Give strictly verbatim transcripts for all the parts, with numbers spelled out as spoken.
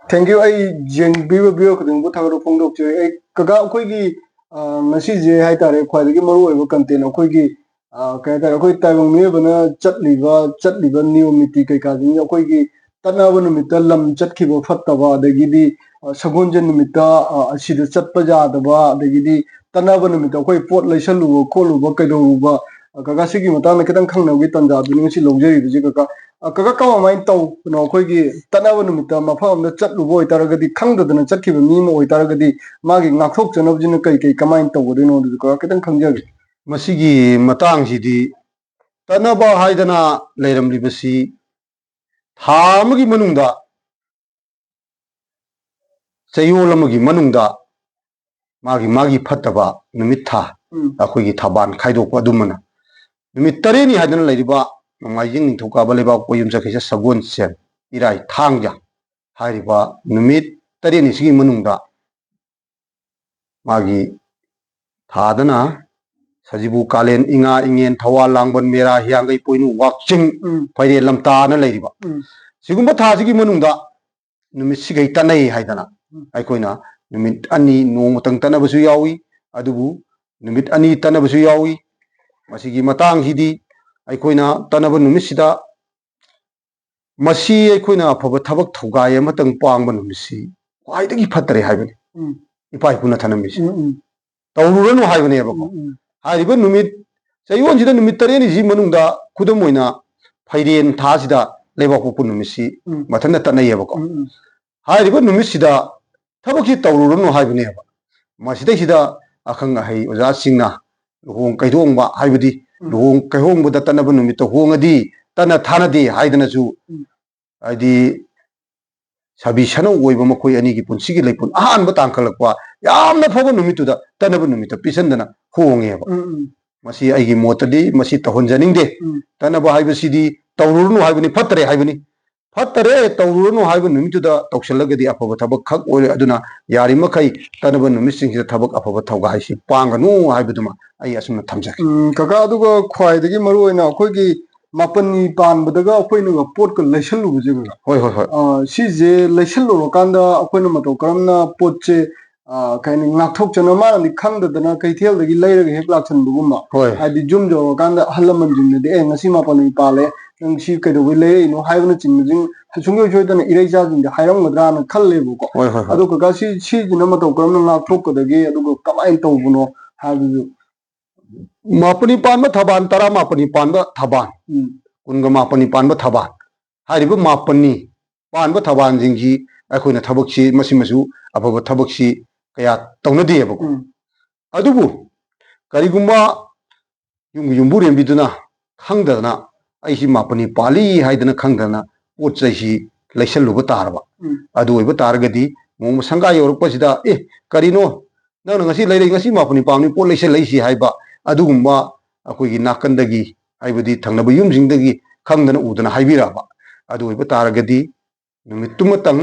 Thank you. ꯑꯩ ꯌꯦꯡꯕꯤꯕ viewer ꯈꯨꯗꯤꯡꯃꯛꯄꯨ ꯊꯥꯒꯠꯄ ꯐꯣꯡꯗꯣꯛꯆꯔꯤ꯫ ꯑꯩ ꯀꯀꯥ, ꯑꯩꯈꯣꯏꯒꯤ, ꯑ, ꯉꯁꯤꯁꯦ ꯍꯥꯏꯇꯥꯔꯦ, ꯈ꯭ꯋꯥꯏꯗꯒꯤ ꯃꯔꯨꯑꯣꯏꯕ content, ꯑꯩꯈꯣꯏꯒꯤ, ꯑ, ꯀꯩ ꯍꯥꯏꯇꯥꯔꯦ, ꯑꯩꯈꯣꯏ ꯇꯥꯏꯕꯪ ꯃꯤꯑꯣꯏꯕꯅ ꯆꯠꯂꯤꯕ, ꯆꯠꯂꯤꯕ ꯅꯤꯌꯣꯝ ꯅꯤꯇꯤ ꯀꯩꯀꯥꯁꯤꯡꯁꯦ ꯑꯩꯈꯣꯏꯒꯤ ꯇꯠꯅꯕ ꯅꯨꯃꯤꯠꯇ ꯂꯝ ꯆꯠꯈꯤꯕ ꯐꯠꯇꯕ, ꯑꯗꯒꯤꯗꯤ, ꯑ, ꯁꯒꯣꯜꯁꯦꯟ ꯅꯨꯃꯤꯠꯇ, ꯑ, ꯑꯁꯤꯗ ꯆꯠꯄ ꯌꯥꯗꯕ, ꯑꯗꯒꯤꯗꯤ ꯇꯠꯅꯕ ꯅꯨꯃꯤꯠꯇ ꯑꯩꯈꯣꯏ ꯄꯣꯠ ꯂꯩꯁꯜꯂꯨꯕ ꯈꯣꯠꯂꯨꯕ ꯀꯩꯗꯧꯔꯨꯕ, ꯑ, ꯀꯀꯥ, ꯁꯤꯒꯤ ꯃꯇꯥꯡꯗ ꯈꯤꯇꯪ ꯈꯪꯅꯕꯒꯤ ꯇꯥꯟꯖꯥꯗꯨꯅꯤ ꯉꯁꯤ ꯂꯧꯖꯔꯤꯕꯁꯤ, ꯀꯀꯥ꯫ ꯑ, ꯀꯀꯥ, ꯀꯃꯥꯏꯅ ꯇꯧꯕꯅꯣ? ꯑꯩꯈꯣꯏꯒꯤ ꯇꯠꯅꯕ ꯅꯨꯃꯤꯠꯇ ꯃꯐꯝ ꯑꯃꯗ ꯆꯠꯂꯨꯕ ꯑꯣꯏꯇꯥꯔꯒꯗꯤ, ꯈꯪꯗꯗꯅ ꯆꯠꯈꯤꯕ ꯃꯤ ꯑꯃ ꯑꯣꯏꯇꯥꯔꯒꯗꯤ, ꯃꯥꯒꯤ ꯉꯥꯛꯊꯣꯛꯆꯅꯕꯁꯤꯅ ꯀꯩ ꯀꯩ ꯀꯃꯥꯏꯅ ꯇꯧꯒꯗꯣꯏꯅꯣ? ꯑꯗꯨꯁꯨ ꯀꯀꯥ ꯈꯤꯇꯪ ꯈꯪꯖꯒꯦ꯫ ꯃꯁꯤꯒꯤ ꯃꯇꯥꯡꯁꯤꯗꯤ ꯇꯠꯅꯕ ꯍꯥꯏꯗꯅ ꯂꯩꯔꯝꯂꯤꯕꯁꯤ ꯊꯥ ꯑꯃꯒꯤ ꯃꯅꯨꯡꯗ, ꯆꯌꯣꯜ ꯑꯃꯒꯤ ꯃꯅꯨꯡꯗ ꯃꯥꯒꯤ, ꯃꯥꯒꯤ ꯐꯠꯇꯕ ꯅꯨꯃꯤꯠ ꯊꯥ, ꯎꯝ꯫ ꯑꯩꯈꯣꯏꯒꯤ ꯊꯥꯕꯥꯟ ꯈꯥꯏꯗꯣꯛꯄ ꯑꯗꯨꯝꯕꯅ ꯅꯨꯃꯤꯠ ꯇꯔꯦꯠꯅꯤ ꯍꯥꯏꯗꯅ ꯂꯩꯔꯤꯕ ꯅꯣꯡꯃꯥꯏꯖꯤꯡ, ꯅꯤꯡꯊꯧꯀꯥꯕ, ꯂꯩꯕꯥꯛꯄꯣꯛꯄ, ꯌꯨꯝꯁꯀꯩꯁ, ꯁꯒꯣꯜꯁꯦꯟ, ꯏꯔꯥꯏ, ꯊꯥꯡꯖ ꯍꯥꯏꯔꯤꯕ ꯅꯨꯃꯤꯠ ꯇꯔꯦꯠꯅꯤꯁꯤꯒꯤ ꯃꯅꯨꯡꯗ ꯃꯥꯒꯤ ꯊꯥꯗꯅ ꯁꯖꯤꯕꯨ, ꯀꯥꯂꯦꯟ, ꯏꯉꯥ, ꯏꯉꯦꯟ, ꯊꯧꯋꯥꯜ, ꯂꯥꯡꯕꯟ, ꯃꯦꯔꯥ, ꯍꯤꯌꯥꯡꯒꯩ, ꯄꯣꯏꯅꯨ, ꯋꯥꯛꯆꯤꯡ, ꯎꯝ꯫ ꯐꯩꯔꯦꯟ, ꯂꯝꯇꯥꯅ ꯂꯩꯔꯤꯕ, ꯎꯝ꯫ ꯁꯤꯒꯨꯝꯕ ꯊꯥꯁꯤꯒꯤ ꯃꯅꯨꯡꯗ ꯅꯨꯃꯤꯠꯁꯤꯈꯩ ꯇꯠꯅꯩ ꯍꯥꯏꯗꯅ ꯎꯝ꯫ ꯑꯩꯈꯣꯏꯅ ꯅꯨꯃꯤꯠ ꯑꯅꯤ ꯅꯣꯡꯃꯇꯪ ꯇꯠꯅꯕꯁꯨ ꯌꯥꯎꯏ꯫ ꯑꯗꯨꯕꯨ ꯅꯨꯃꯤꯠ ꯑꯅꯤ ꯇꯠꯅꯕꯁꯨ ꯌꯥꯎꯏ꯫ ꯃꯁꯤꯒꯤ ꯃꯇꯥꯡꯁꯤꯗꯤ ꯑꯩꯈꯣꯏꯅ ꯇꯠꯅꯕ ꯅꯨꯃꯤꯠꯁꯤꯗ ꯃꯁꯤ ꯑꯩꯈꯣꯏꯅ ꯑꯐꯕ ꯊꯕꯛ ꯊꯧꯒꯥꯏ ꯑꯃꯇꯪ ꯄꯥꯡꯕ ꯅꯨꯃꯤꯠꯁꯤ ꯈ꯭ꯋꯥꯏꯗꯒꯤ ꯐꯠꯇ꯭ꯔꯦ ꯍꯥꯏꯕꯅꯤ꯫ ꯎꯝ꯫ ꯏꯄꯥ ꯏꯄꯨꯅ ꯊꯅꯝꯃꯤꯁꯤ꯫ ꯎꯝ, ꯎꯝ꯫ ꯇꯧꯔꯨꯔꯅꯨ ꯍꯥꯏꯕꯅꯦꯕꯀꯣ꯫ ꯎꯝ, ꯎꯝ꯫ ꯍꯥꯏꯔꯤꯕ ꯅꯨꯃꯤꯠ, ꯆꯌꯣꯜꯁꯤꯗ ꯅꯨꯃꯤꯠ ꯇꯔꯦꯠꯅꯤꯁꯤ ꯃꯅꯨꯡꯗ, ꯈꯨꯗꯝ ꯑꯣꯏꯅ, ꯐꯩꯔꯦꯟ ꯊꯥꯁꯤꯗ ꯂꯩꯕꯥꯛꯄꯣꯛꯄ ꯅꯨꯃꯤꯠꯁꯤ ꯎꯝ꯫ ꯃꯊꯟꯇ ꯇꯠꯅꯩꯌꯦꯕꯀꯣ꯫ ꯎꯝ, ꯎꯝ꯫ ꯍꯥꯏꯔꯤꯕ ꯅꯨꯃꯤꯠꯁꯤꯗ ꯊꯕꯛꯁꯤ ꯇꯧꯔꯨꯔꯅꯨ ꯍꯥꯏꯕꯅꯦꯕ꯫ ꯃꯁꯤꯗꯩꯁꯤꯗ ꯑꯈꯪ ꯑꯍꯩ ꯑꯣꯖꯥꯁꯤꯡꯅ ꯂꯨꯍꯣꯡ ꯀꯩꯗꯣꯡꯕ ꯍꯥꯏꯕꯗꯤ ꯎꯝ꯫ ꯂꯨꯍꯣꯡ ꯀꯩꯍꯣꯡꯕꯗ ꯇꯠꯅꯕ ꯅꯨꯃꯤꯠꯇ ꯍꯣꯡꯉꯗꯤ ꯇꯠꯅ ꯊꯥꯅꯗꯦ ꯍꯥꯏꯗꯅꯁꯨ, ꯎꯝ꯫ ꯍꯥꯏꯗꯤ ꯁꯥꯕꯤ ꯁꯅꯧ ꯑꯣꯏꯕ ꯃꯈꯣꯏ ꯑꯅꯤꯒꯤ ꯄꯨꯟꯁꯤꯒꯤ ꯂꯩꯄꯨꯟ ꯑꯍꯥꯟꯕ ꯇꯥꯡꯈꯠꯂꯛꯄ ꯌꯥꯝꯅ ꯐꯕ ꯅꯨꯃꯤꯠꯇꯨꯗ ꯇꯠꯅꯕ ꯅꯨꯃꯤꯠꯇ ꯄꯤꯁꯟꯗꯅ ꯍꯣꯡꯉꯦꯕ꯫ ꯎꯝ, ꯎꯝ꯫ ꯃꯁꯤ ꯑꯩꯒꯤ ꯃꯣꯠꯇꯗꯤ ꯃꯁꯤ ꯇꯧꯍꯟꯖꯅꯤꯡꯗꯦ꯫ ꯎꯝ꯫ ꯇꯠꯅꯕ ꯍꯥꯏꯕꯁꯤꯗꯤ ꯇꯧꯔꯨꯔꯅꯨ ꯍꯥꯏꯕꯅꯤ, ꯐꯠꯇꯔꯦ ꯍꯥꯏꯕꯅꯤ꯫ ꯐꯠꯇꯔꯦ, ꯇꯧꯔꯨꯔꯅꯨ ꯍꯥꯏꯕ ꯅꯨꯃꯤꯠꯇꯨꯗ ꯇꯧꯁꯜꯂꯒꯗꯤ ꯑꯐꯕ ꯊꯕꯛ ꯈꯛ ꯑꯣꯏꯔꯣꯏ꯫ ꯑꯗꯨꯅ ꯌꯥꯔꯤꯃꯈꯩ ꯇꯠꯅꯕ ꯅꯨꯃꯤꯠꯁꯤꯡꯁꯤꯗ ꯊꯕꯛ ꯑꯐꯕ ꯊꯧꯒꯥꯏꯁꯤ ꯄꯥꯡꯒꯅꯨ ꯍꯥꯏꯕꯗꯨꯃ ꯑꯩ ꯑꯁꯨꯝꯅ ꯊꯝꯖꯒꯦ꯫ ꯎꯝ, ꯀꯀꯥ, ꯑꯗꯨꯒ ꯈ꯭ꯋꯥꯏꯗꯒꯤ ꯃꯔꯨ ꯑꯣꯏꯅ ꯑꯩꯈꯣꯏꯒꯤ ꯃꯥꯄꯟꯅꯤ ꯄꯥꯟꯕꯗꯒ ꯑꯩꯈꯣꯏꯅꯒ ꯄꯣꯠꯀ ꯂꯩꯁꯜꯂꯨꯕꯁꯦ, ꯀꯀꯥ꯫ ꯍꯣꯏ, ꯍꯣꯏ, ꯍꯣꯏ꯫ ꯑ, ꯁꯤꯁꯦ ꯂꯩꯁꯜꯂꯨꯔꯀꯥꯟꯗ ꯑꯩꯈꯣꯏꯅ ꯃꯇꯧ ꯀꯔꯝꯅ ꯄꯣꯠꯁꯦ, ꯑ, ꯀꯩ ꯍꯥꯏꯅꯤ, ꯉꯥꯛꯊꯣꯛꯆꯅ, ꯃꯥꯅꯗꯤ ꯈꯪꯗꯗꯅ ꯀꯩꯊꯦꯜꯗꯒꯤ ꯂꯩꯔꯒ ꯍꯦꯛ ꯂꯥꯛꯁꯟꯕꯒꯨꯝꯕ? ꯍꯣꯏ꯫ ꯍꯥꯏꯗꯤ ꯌꯨꯝ ꯌꯧꯔꯀꯥꯟꯗ ꯑꯍꯜ ꯂꯃꯟꯁꯤꯡꯅꯗꯤ, "ꯑꯦ, ꯉꯁꯤ ꯃꯥꯄꯟꯅꯤ ꯄꯥꯜꯂꯦ, ꯅꯪ ꯁꯤ ꯀꯩꯗꯧꯕꯩ ꯂꯩꯔꯛꯏꯅꯣ?" ꯍꯥꯏꯕꯅꯆꯤꯡꯕꯁꯤꯡ ꯁꯨꯡꯁꯣꯏ ꯁꯣꯏꯗꯅ ꯏꯔꯩꯆꯥꯁꯤꯡꯗ ꯍꯥꯏꯔꯝꯒꯗ꯭ꯔꯥꯅ ꯈꯜꯂꯦꯕꯀꯣ꯫ ꯍꯣꯏ, ꯍꯣꯏ, ꯍꯣꯏ꯫ ꯑꯗꯣ ꯀꯀꯥ, ꯁꯤ, ꯁꯤꯁꯤꯅ ꯃꯇꯧ ꯀꯔꯝꯅ ꯉꯥꯛꯊꯣꯛꯀꯗꯒꯦ, ꯑꯗꯨꯒ ꯀꯃꯥꯏꯅ ꯇꯧꯕꯅꯣ ꯍꯥꯏꯕꯗꯨ? ꯃꯥꯄꯟꯅꯤ ꯄꯥꯟꯕ ꯊꯕꯥꯟ, ꯇꯔꯥꯃꯥꯄꯟꯅꯤ ꯄꯥꯟꯕ ꯊꯕꯥꯟ, ꯎꯝ꯫ ꯀꯨꯟꯒ ꯃꯥꯄꯟꯅꯤ ꯄꯥꯟꯕ ꯊꯕꯥꯟ ꯍꯥꯏꯔꯤꯕ ꯃꯥꯄꯟꯅꯤ ꯄꯥꯟꯕ ꯊꯕꯥꯟꯁꯤꯡꯁꯤ ꯑꯩꯈꯣꯏꯅ ꯊꯕꯛꯁꯤ, ꯃꯁꯤꯃꯁꯨ ꯑꯐꯕ ꯊꯕꯛꯁꯤ ꯀꯌꯥ ꯇꯧꯅꯗꯦꯕꯀꯣ꯫ ꯎꯝ꯫ ꯑꯗꯨꯕꯨ ꯀꯔꯤꯒꯨꯝꯕ ꯌꯨꯝꯒꯤ ꯌꯨꯝꯕꯨꯔꯦꯝꯕꯤꯗꯨꯅ ꯈꯪꯗꯗꯅ, ꯑꯩꯁꯤ ꯃꯥꯄꯟꯅꯤ ꯄꯥꯜꯂꯤ ꯍꯥꯏꯗꯅ ꯈꯪꯗꯅ ꯄꯣꯠ ꯆꯩꯁꯤ ꯂꯩꯁꯜꯂꯨꯕ ꯇꯥꯔꯕ, ꯎꯝ꯫ ꯑꯗꯨ ꯑꯣꯏꯕ ꯇꯥꯔꯒꯗꯤ ꯅꯣꯡꯃ ꯁꯪꯒꯥ ꯌꯧꯔꯛꯄꯁꯤꯗ, "ꯑꯦ, ꯀꯔꯤꯅꯣ ꯅꯪꯅ ꯉꯁꯤ ꯂꯩꯔꯛꯏ, ꯉꯁꯤ ꯃꯥꯄꯟꯅꯤ ꯄꯥꯟꯕꯅꯤ ꯄꯣꯠ ꯂꯩꯁꯜꯂꯛꯏꯁꯤ?" ꯍꯥꯏꯕ ꯑꯗꯨꯒꯨꯝꯕ ꯑꯩꯈꯣꯏꯒꯤ ꯅꯥꯀꯟꯗꯒꯤ, ꯍꯥꯏꯕꯗꯤ ꯊꯪꯅꯕ ꯌꯨꯝꯁꯤꯡꯗꯒꯤ ꯈꯪꯗꯅ ꯎꯗꯅ ꯍꯥꯏꯕꯤꯔꯛꯑꯕ, ꯑꯗꯨ ꯑꯣꯏꯕ ꯇꯥꯔꯒꯗꯤ ꯅꯨꯃꯤꯠꯇꯨꯃꯇꯪ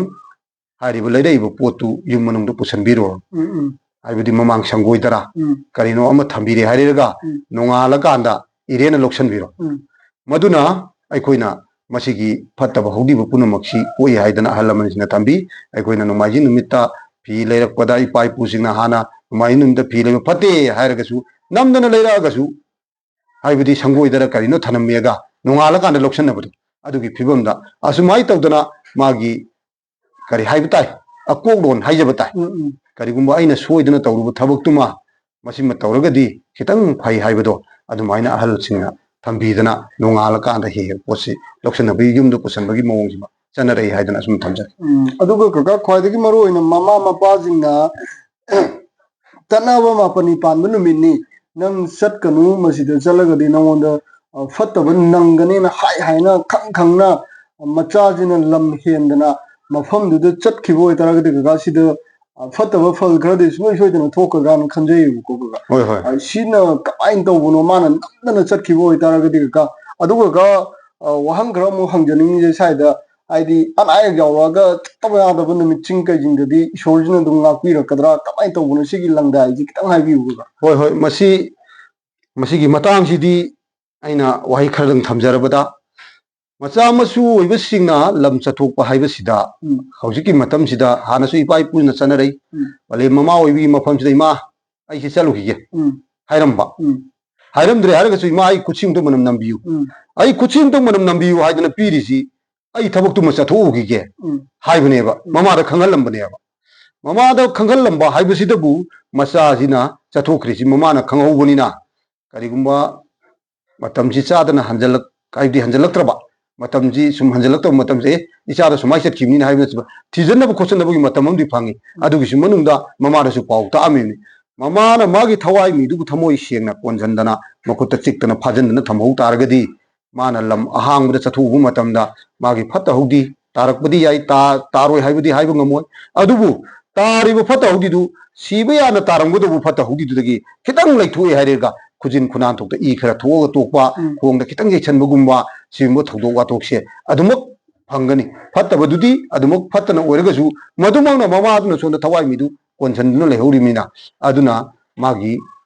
ꯍꯥꯏꯔꯤꯕ ꯂꯩꯔꯛꯏꯕ ꯄꯣꯠꯇꯨ ꯌꯨꯝ ꯃꯅꯨꯡꯗ ꯄꯨꯁꯟꯕꯤꯔꯣ꯫ ꯎꯝ, ꯎꯝ꯫ ꯍꯥꯏꯕꯗꯤ ꯃꯃꯥꯡ ꯁꯪꯒꯣꯏꯗꯔꯥ ꯎꯝ꯫ ꯀꯔꯤꯅꯣ ꯑꯃ ꯊꯝꯕꯤꯔꯦ ꯍꯥꯏꯔꯒ ꯎꯝ꯫ ꯅꯣꯡꯉꯥꯜꯂꯀꯥꯟꯗ ꯏꯔꯦꯟꯅ ꯂꯧꯁꯟꯕꯤꯔꯣ꯫ ꯎꯝ꯫ ꯃꯗꯨꯅ ꯑꯩꯈꯣꯏꯅ ꯃꯁꯤꯒꯤ ꯐꯠꯇꯕ ꯍꯧꯗꯤꯕ ꯄꯨꯝꯅꯃꯛꯁꯤ ꯀꯣꯛꯏ ꯍꯥꯏꯗꯅ ꯑꯍꯜ ꯂꯃꯟꯁꯤꯡꯅ ꯊꯝꯕꯤ꯫ ꯑꯩꯈꯣꯏꯅ ꯅꯣꯡꯃꯥꯏꯖꯤꯡ ꯅꯨꯃꯤꯠꯇ ꯐꯤ ꯂꯩꯔꯛꯄꯗ ꯏꯄꯥ ꯏꯄꯨꯁꯤꯡꯅ ꯍꯥꯟꯅ ꯅꯣꯡꯃꯥꯏꯖꯤꯡ ꯅꯨꯃꯤꯠꯇ ꯐꯤ ꯂꯩꯕ ꯐꯠꯇꯦ ꯍꯥꯏꯔꯒꯁꯨ, ꯅꯝꯗꯅ ꯂꯩꯔꯛꯑꯒꯁꯨ, ꯍꯥꯏꯕꯗꯤ ꯁꯪꯒꯣꯏꯗꯔ ꯀꯔꯤꯅꯣ ꯊꯅꯝꯃꯦꯒ ꯅꯣꯡꯉꯥꯜꯂꯀꯥꯟꯗ ꯂꯧꯁꯟꯅꯕꯗꯣ, ꯑꯗꯨꯒꯤ ꯐꯤꯕꯝꯗ ꯑꯁꯨꯃꯥꯏꯅ ꯇꯧꯗꯅ ꯃꯥꯒꯤ, ꯀꯔꯤ ꯍꯥꯏꯕ ꯇꯥꯏ, ꯑꯀꯣꯛꯂꯣꯟ ꯍꯥꯏꯖꯕ ꯇꯥꯏ꯫ ꯎꯝ, ꯎꯝ꯫ ꯀꯔꯤꯒꯨꯝꯕ ꯑꯩꯅ ꯁꯣꯏꯗꯅ ꯇꯧꯔꯨꯕ ꯊꯕꯛꯇꯨꯃ ꯃꯁꯤꯃ ꯇꯧꯔꯒꯗꯤ ꯈꯤꯇꯪ ꯐꯩ ꯍꯥꯏꯕꯗꯣ, ꯑꯗꯨꯃꯥꯏꯅ ꯑꯍꯜꯁꯤꯡꯅ ꯊꯝꯕꯤꯗꯅ ꯅꯣꯡꯉꯥꯜꯂꯀꯥꯟꯗ ꯍꯦꯛ ꯍꯦꯛ ꯄꯣꯠꯁꯤ ꯂꯧꯁꯟꯅꯕꯒꯤ ꯌꯨꯝꯗ ꯄꯨꯁꯟꯕꯒꯤ ꯃꯑꯣꯡꯁꯤꯃ ꯆꯠꯅꯔꯛꯏ ꯍꯥꯏꯗꯅ ꯑꯁꯨꯝ ꯊꯝꯖꯒꯦ꯫ ꯎꯝ, ꯑꯗꯨꯒ ꯀꯀꯥ, ꯈ꯭ꯋꯥꯏꯗꯒꯤ ꯃꯔꯨ ꯑꯣꯏꯅ ꯃꯃꯥ ꯃꯄꯥꯁꯤꯡꯅ ꯇꯠꯅꯕ ꯃꯥꯄꯟꯅꯤ ꯄꯥꯟꯕ ꯅꯨꯃꯤꯠꯅꯤ, ꯅꯪ ꯆꯠꯀꯅꯨ, ꯃꯁꯤꯗ ꯆꯠꯂꯒꯗꯤ ꯅꯉꯣꯟꯗ, ꯑ, ꯐꯠꯇꯕ ꯅꯪꯒꯅꯦꯅ ꯍꯥꯏ ꯍꯥꯏꯅ ꯈꯪ ꯈꯪꯅ ꯃꯆꯥꯁꯤꯅ ꯂꯝ ꯍꯦꯟꯗꯅ ꯃꯐꯝꯗꯨꯗ ꯆꯠꯈꯤꯕ ꯑꯣꯏꯇꯥꯔꯒꯗꯤ, ꯀꯀꯥ, ꯁꯤꯗ, ꯑ, ꯐꯠꯇꯕ ꯐꯜ ꯈꯔꯗꯤ ꯁꯨꯡꯁꯣꯏ ꯁꯣꯏꯗꯅ ꯊꯣꯛꯀꯗ꯭ꯔꯥꯅ ꯈꯟꯖꯩꯌꯦꯕꯀꯣ, ꯀꯀꯥ꯫ ꯍꯣꯏ, ꯍꯣꯏ꯫ ꯑ, ꯁꯤꯅ ꯀꯃꯥꯏꯅ ꯇꯧꯕꯅꯣ, ꯃꯥꯅ ꯅꯝꯗꯅ ꯆꯠꯈꯤꯕ ꯑꯣꯏꯇꯥꯔꯒꯗꯤ, ꯀꯀꯥ? ꯑꯗꯨꯒ, ꯀꯀꯥ, ꯑ, ꯋꯥꯍꯪ ꯈꯔ ꯑꯃꯨꯛ ꯍꯪꯖꯅꯤꯡꯉꯤꯁꯦ ꯁ꯭ꯋꯥꯏꯗ, ꯍꯥꯏꯗꯤ ꯑꯅꯥ ꯑꯌꯦꯛ ꯌꯥꯎꯔꯛꯑꯒ ꯆꯠꯇꯕ ꯌꯥꯗꯕ ꯅꯨꯃꯤꯠꯁꯤꯡ ꯀꯩꯁꯤꯡꯗꯗꯤ ꯏꯁꯣꯔꯁꯤꯅ ꯑꯗꯨꯝ ꯉꯥꯛꯄꯤꯔꯛꯀꯗ꯭ꯔꯥ? ꯀꯃꯥꯏꯅ ꯇꯧꯕꯅꯣ ꯁꯤꯒꯤ ꯂꯪꯗꯥꯏꯁꯤ? ꯈꯤꯇꯪ ꯍꯥꯏꯕꯤꯌꯨ, ꯀꯀꯥ꯫ ꯍꯣꯏ, ꯍꯣꯏ, ꯃꯁꯤ, ꯃꯁꯤꯒꯤ ꯃꯇꯥꯡꯁꯤꯗꯤ ꯑꯩꯅ ꯋꯥꯍꯩ ꯈꯔꯗꯪ ꯊꯝꯖꯔꯕꯗ, ꯃꯆꯥ ꯃꯁꯨ ꯑꯣꯏꯕꯁꯤꯡꯅ ꯂꯝ ꯆꯠꯊꯣꯛꯄ ꯍꯥꯏꯕꯁꯤꯗ, ꯎꯝ꯫ ꯍꯧꯖꯤꯛꯀꯤ ꯃꯇꯝꯁꯤꯗ, ꯍꯥꯟꯅꯁꯨ ꯏꯄꯥ ꯏꯄꯨꯅ ꯆꯠꯅꯔꯛꯏ, ꯎꯝ꯫ ꯄꯂꯦꯝ ꯃꯃꯥ ꯑꯣꯏꯕꯒꯤ ꯃꯐꯝꯁꯤꯗ, "ꯏꯃꯥ, ꯑꯩꯁꯤ ꯆꯠꯂꯨꯈꯤꯒꯦ" ꯎꯝ꯫ ꯍꯥꯏꯔꯝꯕ꯫ ꯎꯝ꯫ ꯍꯥꯏꯔꯝꯗ꯭ꯔꯦ ꯍꯥꯏꯔꯒꯁꯨ, "ꯏꯃꯥ, ꯑꯩ ꯈꯨꯠꯁꯤ ꯑꯃꯨꯛꯇ ꯃꯅꯝ ꯅꯝꯕꯤꯌꯨ, ꯎꯝ꯫ ꯑꯩ ꯈꯨꯠꯁꯤ ꯑꯃꯨꯛꯇ ꯃꯅꯝ ꯅꯝꯕꯤꯌꯨ" ꯍꯥꯏꯗꯅ ꯄꯤꯔꯤꯁꯤ, "ꯑꯩ ꯊꯕꯛꯇꯨꯃ ꯆꯠꯊꯣꯛꯎꯈꯤꯒꯦ" ꯎꯝ꯫ ꯍꯥꯏꯕꯅꯦꯕ, ꯎꯝ꯫ ꯃꯃꯥꯗ ꯈꯪꯍꯜꯂꯝꯕꯅꯦꯕ꯫ ꯃꯃꯥꯗ ꯈꯪꯍꯜꯂꯝꯕ ꯍꯥꯏꯕꯁꯤꯗꯕꯨ, ꯃꯆꯥꯁꯤꯅ ꯆꯠꯊꯣꯛꯈ꯭ꯔꯤꯁꯤ ꯃꯃꯥꯅ ꯈꯪꯍꯧꯕꯅꯤꯅ, ꯀꯔꯤꯒꯨꯝꯕ ꯃꯇꯝꯁꯤ ꯆꯥꯗꯅ ꯍꯟꯖꯜꯂꯛ-, ꯍꯥꯏꯕꯗꯤ ꯍꯟꯖꯜꯂꯛꯇ꯭ꯔꯕ, ꯃꯇꯝꯁꯤ ꯁꯨꯝ ꯍꯟꯖꯜꯂꯛꯇꯕ ꯃꯇꯝꯁꯦ, "ꯑꯦ, ꯏꯆꯥꯗꯣ ꯁꯨꯃꯥꯏꯅ ꯆꯠꯈꯤꯕꯅꯤꯅ" ꯍꯥꯏꯕꯅꯆꯤꯡꯕ ꯊꯤꯖꯤꯟꯅꯕ ꯈꯣꯠꯆꯤꯟꯅꯕꯒꯤ ꯃꯇꯝ ꯑꯃꯗꯤ ꯐꯪꯉꯤ꯫ ꯑꯗꯨꯒꯤꯁꯨ ꯃꯅꯨꯡꯗ ꯃꯃꯥꯗꯁꯨ ꯄꯥꯎ ꯇꯥꯛꯑꯝꯃꯤꯕꯅꯤ꯫ ꯃꯃꯥꯅ ꯃꯥꯒꯤ ꯊꯋꯥꯏ ꯃꯤꯗꯨꯕꯨ ꯊꯃꯣꯏ ꯁꯦꯡꯅ ꯀꯣꯟꯁꯤꯟꯗꯅ, ꯃꯈꯨꯠꯇ ꯆꯤꯛꯇꯅ ꯐꯥꯖꯤꯟꯗꯅ ꯊꯝꯍꯧ ꯇꯥꯔꯒꯗꯤ, ꯃꯥꯅ ꯂꯝ ꯑꯍꯥꯡꯕꯗ ꯆꯠꯊꯣꯛꯎꯕ ꯃꯇꯝꯗ ꯃꯥꯒꯤ ꯐꯠꯇ ꯍꯧꯗꯤ ꯇꯥꯔꯛꯄꯗꯤ ꯌꯥꯏ, ꯇꯥ-, ꯇꯥꯔꯣꯏ ꯍꯥꯏꯕꯗꯤ ꯍꯥꯏꯕ ꯉꯝꯃꯣꯏ꯫ ꯑꯗꯨꯕꯨ ꯇꯥꯔꯤꯕ ꯐꯠꯇ ꯍꯧꯗꯤꯗꯨ, ꯁꯤꯕ ꯌꯥꯅ ꯇꯥꯔꯝꯒꯗꯧꯕ ꯐꯠꯇ ꯍꯧꯗꯤꯗꯨꯗꯒꯤ ꯈꯤꯇꯪ ꯂꯩꯊꯣꯛꯑꯦ ꯍꯥꯏꯔꯒ, ꯈꯨꯖꯤꯟ ꯈꯨꯅꯥꯟ ꯊꯣꯛꯇ ꯏ ꯈꯔ ꯊꯣꯛꯑꯒ ꯇꯣꯛꯄ, ꯎꯝ꯫ ꯈꯣꯡꯗ ꯈꯤꯇꯪ ꯌꯩꯁꯟꯕꯒꯨꯝꯕ, ꯁꯤꯒꯨꯝꯕ ꯊꯧꯗꯣꯛ ꯋꯥꯊꯣꯛꯁꯦ ꯑꯗꯨꯃꯛ ꯐꯪꯒꯅꯤ꯫ ꯐꯠꯇꯕꯗꯨꯗꯤ ꯑꯗꯨꯃꯛ ꯐꯠꯇꯅ ꯑꯣꯏꯔꯒꯁꯨ, ꯃꯗꯨꯃꯛꯅ ꯃꯃꯥꯗꯨꯅ ꯁꯣꯝꯗ ꯊꯋꯥꯏ ꯃꯤꯗꯨ ꯀꯣꯟꯁꯤꯟꯗꯨꯅ ꯂꯩꯍꯧꯔꯤꯕꯅꯤꯅ, ꯑꯗꯨꯅ ꯃꯥꯒꯤ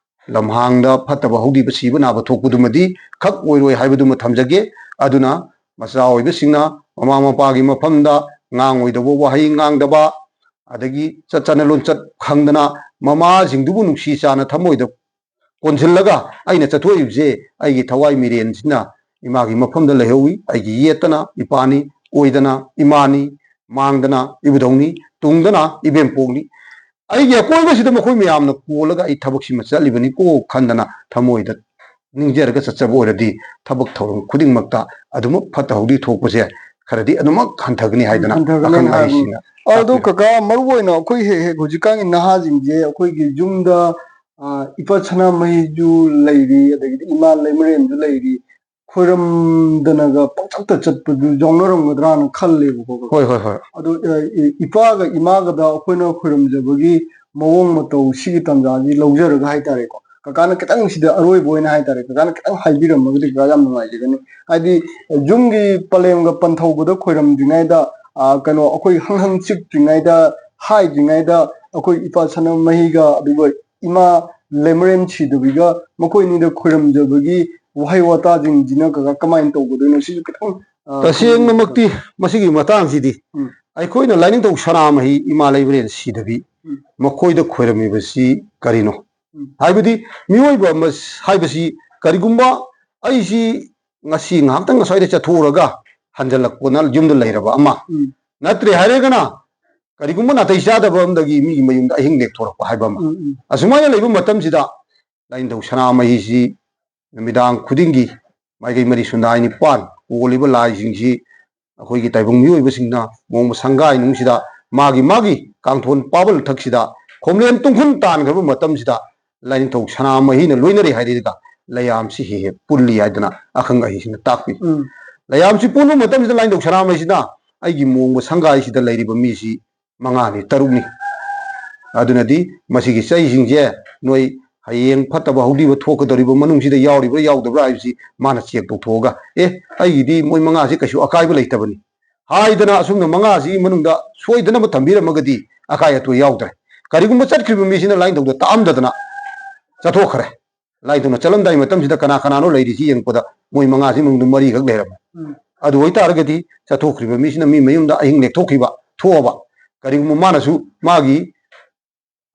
ꯂꯝꯍꯥꯡꯗ ꯐꯠꯇꯕ ꯍꯧꯗꯤꯕ ꯁꯤꯕ ꯅꯥꯕ ꯊꯣꯛꯄꯗꯨꯃꯗꯤ ꯈꯛ ꯑꯣꯏꯔꯣꯏ ꯍꯥꯏꯕꯗꯨꯃ ꯊꯝꯖꯒꯦ꯫ ꯑꯗꯨꯅ ꯃꯆꯥ ꯑꯣꯏꯕꯁꯤꯡꯅ ꯃꯃꯥ ꯃꯄꯥꯒꯤ ꯃꯐꯝꯗ ꯉꯥꯡꯉꯣꯏꯗꯕ ꯋꯥꯍꯩ ꯉꯥꯡꯗꯕ, ꯑꯗꯒꯤ ꯆꯠ ꯆꯠꯅ ꯂꯣꯟꯆꯠ ꯈꯪꯗꯅ ꯃꯃꯥꯁꯤꯡꯗꯨꯕꯨ ꯅꯨꯡꯁꯤ ꯆꯥꯅ ꯊꯃꯣꯏꯗ ꯀꯣꯟꯁꯤꯜꯂꯒ, "ꯑꯩꯅ ꯆꯠꯊꯣꯛꯏꯕꯁꯦ ꯑꯩꯒꯤ ꯊꯋꯥꯏ ꯃꯤꯔꯦꯟꯁꯤꯅ ꯏꯃꯥꯒꯤ ꯃꯐꯝꯗ ꯂꯩꯍꯧꯏ, ꯑꯩꯒꯤ ꯌꯦꯠꯇꯅ ꯏꯄꯥꯅꯤ, ꯑꯣꯏꯗꯅ ꯏꯃꯥꯅꯤ, ꯃꯥꯡꯗꯅ ꯏꯕꯨꯙꯧꯅꯤ, ꯇꯨꯡꯗꯅ ꯏꯕꯦꯝꯄꯣꯛꯅꯤ, ꯑꯩꯒꯤ ꯑꯀꯣꯏꯕꯁꯤꯗ ꯃꯈꯣꯏ ꯃꯌꯥꯝꯅ ꯀꯣꯜꯂꯒ ꯑꯩ ꯊꯕꯛꯁꯤꯃ ꯆꯠꯂꯤꯕꯅꯤꯀꯣ" ꯈꯟꯗꯅ ꯊꯃꯣꯏꯗ ꯅꯤꯡꯖꯔꯒ ꯆꯠꯆꯕ ꯑꯣꯏꯔꯗꯤ, ꯊꯕꯛ ꯊꯧꯔꯝ ꯈꯨꯗꯤꯡꯃꯛꯇ ꯑꯗꯨꯃꯛ ꯐꯠꯇ ꯍꯥꯎꯗꯤ ꯊꯣꯛꯄꯁꯦ ꯈꯔꯗꯤ ꯑꯗꯨꯃꯛ ꯍꯟꯊꯒꯅꯤ ꯍꯥꯏꯗꯅ ꯍꯟꯊꯒꯅꯤ ꯑꯈꯪ ꯍꯥꯏꯕ꯫ ꯑꯍꯩꯁꯤꯡꯅ ꯑꯗꯣ ꯇꯥꯛꯄꯤꯔꯝꯃꯤ꯫ ꯀꯀꯥ, ꯃꯔꯨ ꯑꯣꯏꯅ ꯑꯩꯈꯣꯏ ꯍꯦꯛ ꯍꯦꯛ ꯍꯧꯖꯤꯛꯀꯥꯟꯒꯤ ꯅꯍꯥꯁꯤꯡꯁꯦ ꯑꯩꯈꯣꯏꯒꯤ ꯌꯨꯝꯗ, ꯑ, ꯏꯄꯥ ꯁꯅꯥꯃꯍꯤꯁꯨ ꯂꯩꯔꯤ, ꯑꯗꯒꯤꯗꯤ ꯏꯃꯥ ꯂꯩꯃꯔꯦꯟꯁꯨ ꯂꯩꯔꯤ, ꯈꯣꯏꯔꯝꯗꯅꯒ ꯄꯪꯆꯠꯇ ꯆꯠꯄꯗꯨ ꯌꯥꯎꯅꯔꯝꯒꯗ꯭ꯔꯥꯅ ꯈꯜꯂꯦꯕꯀꯣ, ꯀꯀꯥ꯫ ꯍꯣꯏ, ꯍꯣꯏ, ꯍꯣꯏ꯫ ꯑꯗꯣ, ꯑ, ꯏ-, ꯏꯄꯥꯒ ꯏꯃꯥꯒꯗ ꯑꯩꯈꯣꯏꯅ ꯈꯣꯏꯔꯝꯖꯕꯒꯤ ꯃꯑꯣꯡ ꯃꯇꯧ, ꯁꯤꯒꯤ ꯇꯥꯟꯖꯥꯁꯤ ꯂꯧꯖꯔꯒ ꯍꯥꯏꯇꯥꯔꯦꯀꯣ, ꯀꯀꯥꯅ ꯈꯤꯇꯪ ꯁꯤꯗ ꯑꯔꯣꯏꯕ ꯑꯣꯏꯅ ꯍꯥꯏꯇꯥꯔꯦ, ꯀꯀꯥꯅ ꯈꯤꯇꯪ ꯍꯥꯏꯕꯤꯔꯝꯃꯒꯗꯤ ꯀꯀꯥ ꯌꯥꯝ ꯅꯨꯡꯉꯥꯏꯖꯒꯅꯤ꯫ ꯍꯥꯏꯗꯤ, ꯌꯨꯝꯒꯤ ꯄꯂꯦꯝꯒ ꯄꯟꯊꯧꯕꯗ ꯈꯣꯏꯔꯝꯗ꯭ꯔꯤꯉꯩꯗ, ꯑ, ꯀꯩꯅꯣ, ꯑꯩꯈꯣꯏ ꯍꯪ ꯍꯪ ꯆꯤꯛꯇ꯭ꯔꯤꯉꯩꯗ, ꯍꯥꯏꯗ꯭ꯔꯤꯉꯩꯗ, ꯑꯩꯈꯣꯏ ꯏꯄꯥ ꯁꯅꯥꯃꯍꯤꯒ ꯑꯗꯨꯒ ꯏꯃꯥ ꯂꯩꯃꯔꯦꯟ ꯁꯤꯗꯕꯤꯒ ꯃꯈꯣꯏ ꯑꯅꯤꯗ ꯈꯣꯏꯔꯝꯖꯕꯒꯤ ꯋꯥꯍꯩ ꯋꯥꯇꯥꯁꯤꯡꯁꯤꯅ ꯀꯀꯥ ꯀꯃꯥꯏꯅ ꯇꯧꯒꯗꯣꯏꯅꯣ? ꯁꯤꯁꯨ ꯈꯤꯇꯪ, ꯑ, ꯇꯁꯦꯡꯅꯃꯛꯇꯤ ꯃꯁꯤꯒꯤ ꯃꯇꯥꯡꯁꯤꯗꯤ ꯎꯝ꯫ ꯑꯩꯈꯣꯏꯅ ꯂꯥꯏꯅꯤꯡꯊꯧ ꯁꯅꯥꯃꯍꯤ ꯏꯃꯥ ꯂꯩꯕꯔꯦꯟ ꯁꯤꯗꯕꯤ ꯎꯝ꯫ ꯃꯈꯣꯏꯗ ꯈꯣꯏꯔꯝꯃꯤꯕꯁꯤ ꯀꯔꯤꯅꯣ? ꯎꯝ꯫ ꯍꯥꯏꯕꯗꯤ ꯃꯤꯑꯣꯏꯕ ꯑꯃ ꯍꯥꯏꯕꯁꯤ ꯀꯔꯤꯒꯨꯝꯕ ꯑꯩꯁꯤ ꯉꯁꯤ ꯉꯥꯏꯍꯥꯛꯇꯪ ꯑꯁ꯭ꯋꯥꯏꯗ ꯆꯠꯊꯣꯛꯎꯔꯒ ꯍꯟꯖꯜꯂꯛꯄꯅ ꯌꯨꯝꯗ ꯂꯩꯔꯕ ꯑꯃ, ꯎꯝ꯫ ꯅꯠꯇ꯭ꯔꯦ ꯍꯥꯏꯔꯒꯅ ꯀꯔꯤꯒꯨꯝꯕ ꯅꯥꯇꯩ ꯆꯥꯗꯕ ꯑꯃꯗꯒꯤ ꯃꯤꯒꯤ ꯃꯌꯨꯝꯗ ꯑꯍꯤꯡ ꯂꯦꯛꯊꯣꯔꯛꯄ ꯍꯥꯏꯕ ꯑꯃ, ꯎꯝ, ꯎꯝ꯫ ꯑꯁꯨꯃꯥꯏꯅ ꯂꯩꯕ ꯃꯇꯝꯁꯤꯗ ꯂꯥꯏꯅꯤꯡꯊꯧ ꯁꯅꯥꯃꯍꯤꯁꯤ ꯅꯨꯃꯤꯗꯥꯡ ꯈꯨꯗꯤꯡꯒꯤ ꯃꯥꯏꯀꯩ ꯃꯔꯤ ꯁꯨꯟꯗꯥꯏ ꯅꯤꯄꯥꯟ ꯀꯣꯜꯂꯤꯕ ꯂꯥꯏꯁꯤꯡꯁꯤ ꯑꯩꯈꯣꯏꯒꯤ ꯇꯥꯏꯕꯪ ꯃꯤꯑꯣꯏꯕꯁꯤꯡꯅ ꯃꯣꯡꯕ ꯁꯪꯒꯥꯏ ꯅꯨꯡꯁꯤꯗ ꯃꯥꯒꯤ ꯃꯥꯒꯤ ꯀꯥꯡꯊꯣꯟ ꯄꯥꯕꯜ ꯊꯛꯁꯤꯗ ꯈꯣꯝꯂꯦꯟ ꯇꯨꯡꯈꯨꯟ ꯇꯥꯟꯈ꯭ꯔꯕ ꯃꯇꯝꯁꯤꯗ ꯂꯥꯏꯅꯤꯡꯊꯧ ꯁꯅꯥꯃꯍꯤꯅ ꯂꯣꯏꯅꯔꯤ ꯍꯥꯏꯔꯤꯗ ꯂꯩꯌꯥꯝꯁꯤ ꯍꯦꯛ ꯍꯦꯛ ꯄꯨꯜꯂꯤ ꯍꯥꯏꯗꯅ ꯑꯈꯪ ꯑꯍꯩꯁꯤꯡꯅ ꯇꯥꯛꯄꯤ꯫ ꯎꯝ꯫ ꯂꯩꯌꯥꯝꯁꯤ ꯄꯨꯟꯕ ꯃꯇꯝꯁꯤꯗ ꯂꯥꯏꯅꯤꯡꯊꯧ ꯁꯅꯥꯃꯍꯤꯁꯤꯅ ꯑꯩꯒꯤ ꯃꯣꯡꯕ ꯁꯪꯒꯥꯏꯁꯤꯗ ꯂꯩꯔꯤꯕ ꯃꯤꯁꯤ ꯃꯉꯥꯅꯤ ꯇꯔꯨꯛꯅꯤ, ꯑꯗꯨꯅꯗꯤ ꯃꯁꯤꯒꯤ ꯆꯩꯁꯤꯡꯁꯦ ꯅꯣꯏ ꯍꯌꯦꯡ ꯐꯠꯇꯕ ꯍꯧꯗꯤꯕ ꯊꯣꯛꯀꯗꯧꯔꯤꯕ ꯃꯅꯨꯡꯁꯤꯗ ꯌꯥꯎꯔꯤꯕ꯭ꯔꯥ ꯌꯥꯎꯗꯕ꯭ꯔꯥ ꯍꯥꯏꯕꯁꯤ ꯃꯥꯅ ꯆꯦꯛ ꯇꯧꯊꯣꯛꯑꯒ, "ꯑꯦ, ꯑꯩꯒꯤꯗꯤ ꯃꯣꯏ ꯃꯉꯥꯁꯤ ꯀꯩꯁꯨ ꯑꯀꯥꯏꯕ ꯂꯩꯇꯕꯅꯤ" ꯍꯥꯏꯗꯅ ꯑꯁꯨꯝꯅ ꯃꯉꯥꯁꯤꯒꯤ ꯃꯅꯨꯡꯗ ꯁꯣꯏꯗꯅꯕ ꯊꯝꯕꯤꯔꯝꯃꯒꯗꯤ ꯑꯀꯥꯏ ꯑꯇꯣꯏ ꯌꯥꯎꯗ꯭ꯔꯦ꯫ ꯀꯔꯤꯒꯨꯝꯕ ꯆꯠꯈ꯭ꯔꯤꯕ ꯃꯤꯁꯤꯅ ꯂꯥꯏꯅꯤꯡꯊꯧꯗ ꯇꯥꯛꯑꯝꯗꯗꯅ ꯆꯠꯊꯣꯛꯈ꯭ꯔꯦ, ꯂꯥꯏꯅꯤꯡꯊꯧꯅ ꯆꯠꯂꯝꯗꯥꯏ ꯃꯇꯝꯁꯤꯗ ꯀꯅꯥ ꯀꯅꯥꯅꯣ ꯂꯩꯔꯤꯁꯤ ꯌꯦꯡꯉꯛꯄꯗ ꯃꯣꯏ ꯃꯉꯥꯁꯤ ꯃꯅꯨꯡꯗ ꯃꯔꯤꯈꯛ ꯂꯩꯔꯝꯃꯦ꯫ ꯎꯝ꯫ ꯑꯗꯨ ꯑꯣꯏꯇꯥꯔꯒꯗꯤ ꯆꯠꯊꯣꯛꯈ꯭ꯔꯤꯕ ꯃꯤꯁꯤꯅ ꯃꯤ ꯃꯌꯨꯝꯗ ꯑꯍꯤꯡ ꯂꯦꯛꯊꯣꯛꯈꯤꯕ ꯊꯣꯛꯑꯕ, ꯀꯔꯤꯒꯨꯝꯕ ꯃꯥꯅꯁꯨ ꯃꯥꯒꯤ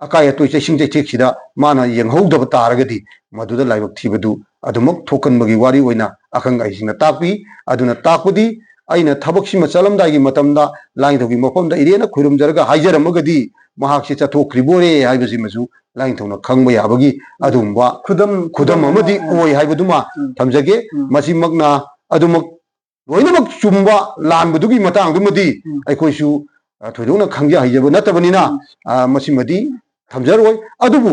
ꯑꯀꯥꯏ ꯑꯇꯣꯏ ꯆꯩꯁꯤꯡ ꯆꯩꯊꯦꯛꯁꯤꯗ ꯃꯥꯅ ꯌꯦꯡꯍꯧꯗꯕ ꯇꯥꯔꯒꯗꯤ ꯃꯗꯨꯗ ꯂꯥꯏꯕꯛ ꯊꯤꯕꯗꯨ ꯑꯗꯨꯃꯛ ꯊꯣꯛꯀꯟꯕꯒꯤ ꯋꯥꯔꯤ ꯑꯣꯏꯅ ꯑꯈꯪ ꯑꯍꯩꯁꯤꯡꯅ ꯇꯥꯛꯄꯤ꯫ ꯑꯗꯨꯅ ꯇꯥꯛꯄꯗꯤ ꯑꯩꯅ ꯊꯕꯛꯁꯤꯃ ꯆꯠꯂꯝꯗꯥꯏꯒꯤ ꯃꯇꯝꯗ ꯂꯥꯏꯅꯤꯡꯊꯧꯒꯤ ꯃꯐꯝꯗ ꯏꯔꯦꯟꯅ ꯈꯣꯏꯔꯨꯝꯖꯔꯒ ꯍꯥꯏꯖꯔꯝꯃꯒꯗꯤ ꯃꯍꯥꯛꯁꯦ ꯆꯠꯊꯣꯛꯈ꯭ꯔꯤꯕꯣꯔꯦ ꯍꯥꯏꯕꯁꯤꯃꯁꯨ ꯂꯥꯏꯅꯤꯡꯊꯧꯅ ꯈꯪꯕ ꯌꯥꯕꯒꯤ ꯑꯗꯨꯒꯨꯝꯕ ꯈꯨꯗꯝ ꯈꯨꯗꯝ ꯑꯃꯗꯤ ꯎꯝ꯫ ꯑꯣꯏ ꯍꯥꯏꯕꯗꯨꯃ ꯎꯝ꯫ ꯊꯝꯖꯒꯦ꯫ ꯎꯝ꯫ ꯃꯁꯤꯃꯛꯅ ꯑꯗꯨꯃꯛ ꯂꯣꯏꯅꯃꯛ ꯆꯨꯝꯕ ꯂꯥꯟꯕꯗꯨꯒꯤ ꯃꯇꯥꯡꯗꯨꯃꯗꯤ ꯎꯝ꯫ ꯑꯩꯈꯣꯏꯁꯨ, ꯑ, ꯊꯣꯏꯗꯣꯛꯅ ꯈꯪꯖ ꯍꯩꯖꯕ ꯅꯠꯇꯕꯅꯤꯅ, ꯎꯝ꯫ ꯑ, ꯃꯁꯤꯃꯗꯤ ꯊꯝꯖꯔꯣꯏ꯫ ꯑꯗꯨꯕꯨ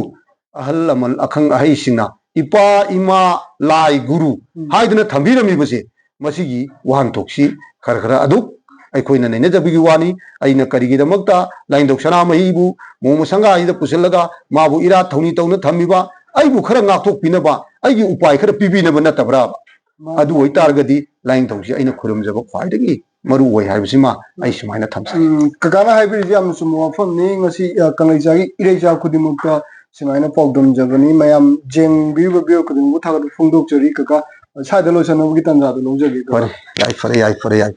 ꯑꯍꯜ ꯂꯃꯟ ꯑꯈꯪ ꯑꯍꯩꯁꯤꯡꯅ ꯏꯄꯥ ꯏꯃꯥ ꯂꯥꯏ ꯒꯨꯔꯨ ꯎꯝ꯫ ꯍꯥꯏꯗꯨꯅ ꯊꯝꯕꯤꯔꯝꯃꯤꯕꯁꯦ ꯃꯁꯤꯒꯤ ꯋꯥꯍꯟꯊꯣꯛꯁꯤ ꯈꯔ ꯈꯔ ꯑꯗꯨꯛ ꯑꯩꯈꯣꯏꯅ ꯅꯩꯅꯖꯕꯒꯤ ꯋꯥꯅꯤ꯫ ꯑꯩꯅ ꯀꯔꯤꯒꯤꯗꯃꯛꯇ ꯂꯥꯏꯅꯤꯡꯊꯧ ꯁꯅꯥꯃꯍꯤꯕꯨ ꯃꯣꯡꯃ ꯁꯪꯒꯥꯏꯁꯤꯗ ꯄꯨꯁꯤꯜꯂꯒ ꯃꯥꯕꯨ ꯏꯔꯥꯠ ꯊꯧꯅꯤ ꯇꯧꯅ ꯊꯝꯃꯤꯕ, ꯑꯩꯕꯨ ꯈꯔ ꯉꯥꯛꯊꯣꯛꯄꯤꯅꯕ, ꯑꯩꯒꯤ ꯎꯄꯥꯏ ꯈꯔ ꯄꯤꯕꯤꯅꯕ ꯅꯠꯇꯕ꯭ꯔꯥꯕ? ꯃꯥꯅꯤ꯫ ꯑꯗꯨ ꯑꯣꯏꯇꯥꯔꯒꯗꯤ ꯂꯥꯏꯅꯤꯡꯊꯧꯁꯤ ꯑꯩꯅ ꯈꯨꯔꯨꯝꯖꯕ ꯈ꯭ꯋꯥꯏꯗꯒꯤ ꯃꯔꯨ ꯑꯣꯏ ꯍꯥꯏꯕꯁꯤꯃ ꯑꯩ ꯁꯨꯃꯥꯏꯅ ꯊꯝꯖꯒꯦ꯫ ꯎꯝ, ꯀꯀꯥꯅ ꯍꯥꯏꯕꯤꯔꯤꯁꯦ ꯌꯥꯝꯅ ꯆꯨꯝꯕ ꯋꯥꯐꯝꯅꯤ꯫ ꯉꯁꯤ, ꯑ, ꯀꯪꯂꯩꯆꯥꯒꯤ ꯏꯔꯩꯆꯥ ꯈꯨꯗꯤꯡꯃꯛꯇ ꯁꯨꯃꯥꯏꯅ ꯄꯥꯎꯗꯝꯖꯕꯅꯤ꯫ ꯃꯌꯥꯝ ꯌꯦꯡꯕꯤꯔꯤꯕ viewer ꯈꯨꯗꯤꯡꯃꯛꯄꯨ ꯊꯥꯒꯠꯄ ꯐꯣꯡꯗꯣꯛꯆꯔꯤ꯫ ꯀꯀꯥ, ꯁ꯭ꯋꯥꯏꯗ ꯂꯣꯏꯁꯤꯟꯅꯕꯒꯤ ꯇꯥꯟꯖꯥꯗꯨ ꯂꯧꯖꯒꯦ, ꯀꯀꯥ꯫ ꯐꯔꯦ, ꯌꯥꯏꯐꯔꯦ, ꯌꯥꯏꯐꯔꯦ, ꯌꯥꯏꯐꯔꯦ꯫